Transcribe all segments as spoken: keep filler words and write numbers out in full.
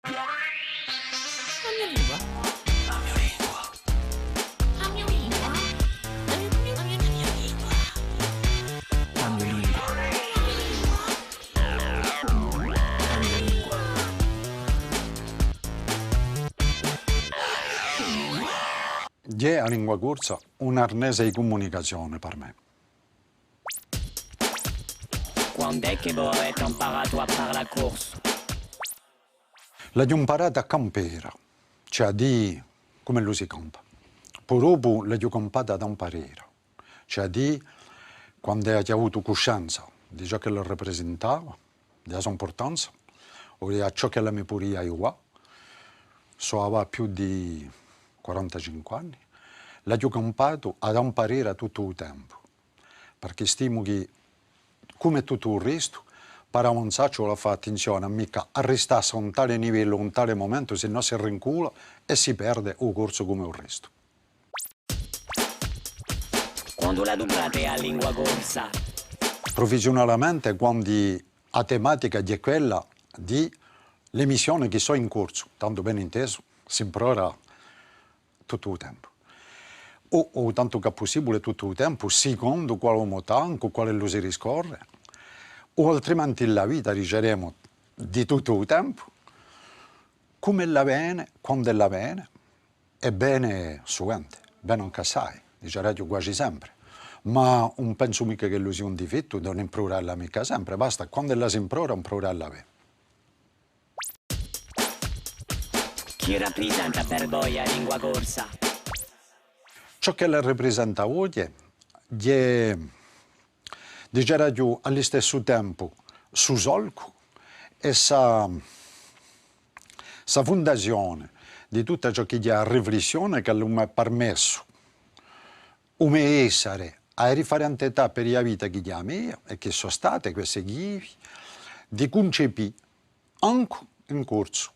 A mio lingua. A mio lingua. A mio lingua. A mio lingua. A mio lingua. A mio lingua. Ghjè a lingua corsa un arnese di cumunicazione per mè. Quand'hè chì vo avete amparatu à parlà corsu? L'aghju amparata à campera, cioè à dì cum'ellu si campa. Po dopu l'aghju campata ad amparera, cioè à dì quand'aghju avutu cuscenza di ciò ch'ella raprisintava, di a so impurtanza, o di ciò ch'ella mi pudia aiutà, sò avà più di quarantacinque anni, l'aghju campatu ad amparera tuttu u tempu. Perchè stimu chì, cum'è tuttu u restu, per avanzà ci vole à fà attenzione, micca arristassi à un tale livellu, à un tale mumentu, sinnò si rincula è si perde u corsu cum'è u restu. Quandu l'aduprate a lingua corsa? Prufessiunalamente, quandu a tematica hè quella di l'emissione chì sò in corsu, tantu ben intesu, s'improra tuttu u tempu. O, o tantu ch'hè pussibule tuttu u tempu, sicondu quale omu tà, cù quale ellu si discorre, o altrimenti in la vita diceremu di tuttu u tempu, cum'ella vene, quand'ella vene, è vene suvente, vene ancu assai, diceraghju quasi sempre. Ma ùn pensu micca ch'ellu sia un difettu d'ùn impruralla micca sempre, basta, quand'ella s'improra, impruralla bè. Chì raprisenta per voi a lingua corsa? Ciò ch'ella raprisenta oghje hè, diceraghju, à listessu tempu, su solcu è sa, sa fundazione di tutta ciò chì hè a riflissione ch'ellu m'hà permessu u me essere à e differente tappi di a vita chì hè a mia è chì sò state queste chì, di cuncepì ancu in corsu,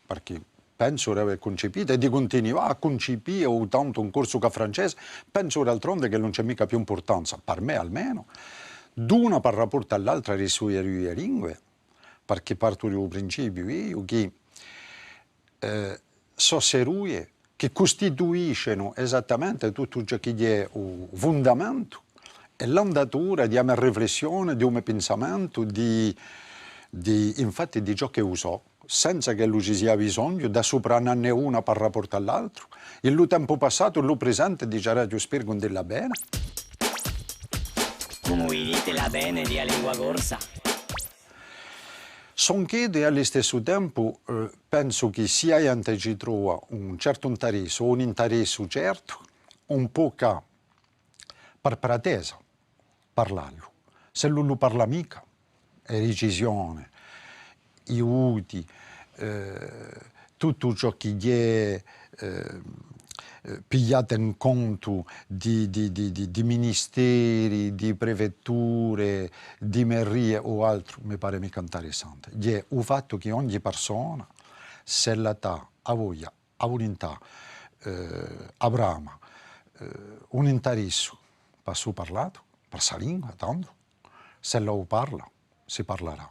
perchè pensu d'avè cuncepitu è di cuntinuà à cuncipì u tantu in corsu chè francese, pensu d'altronde chì ùn ci hè micca più impurtanza, per mè almenu, d'una par raportu à l'altra di sse duie lingue, perchè partu di u principiu eiu chì, eh, sò sse duie chì custituiscenu esattamente tuttu ciò chì hè u fundamentu è l'andatura di a me riflessione, di u me pinsamentu, di, di, infatti di ciò ch'e sò, senza ch'ellu ci sia bisognu d'assuprannanne una par raportu à l'altru, in lu tempu passatu, in lu prisente, diceraghju, spirgu ind'è l'avvene. Cumu vidite l'avvene di a lingua corsa? Sò inchietu è à listessu tempu, eh, pensu chì s'è a ghjente ci trova un certu intaressu o un intaressu certu, ùn pò cà par pretesa parlallu. S'ellu ùn lu parla micca, e dicisione, i voti, eh, tuttu ciò chì hè, eh, eh, pigliatu in contu di, di, di, di, di ministeri, di prefetture, di merie o altru, mi pare micca interessante. Hè u fattu chì ogni persona, s'ella t'hà a voglia, a vulintà, eh, a brama, eh, un intaressu par su parlatu, par sa lingua, tandu, s'ella u parla, si parlarà.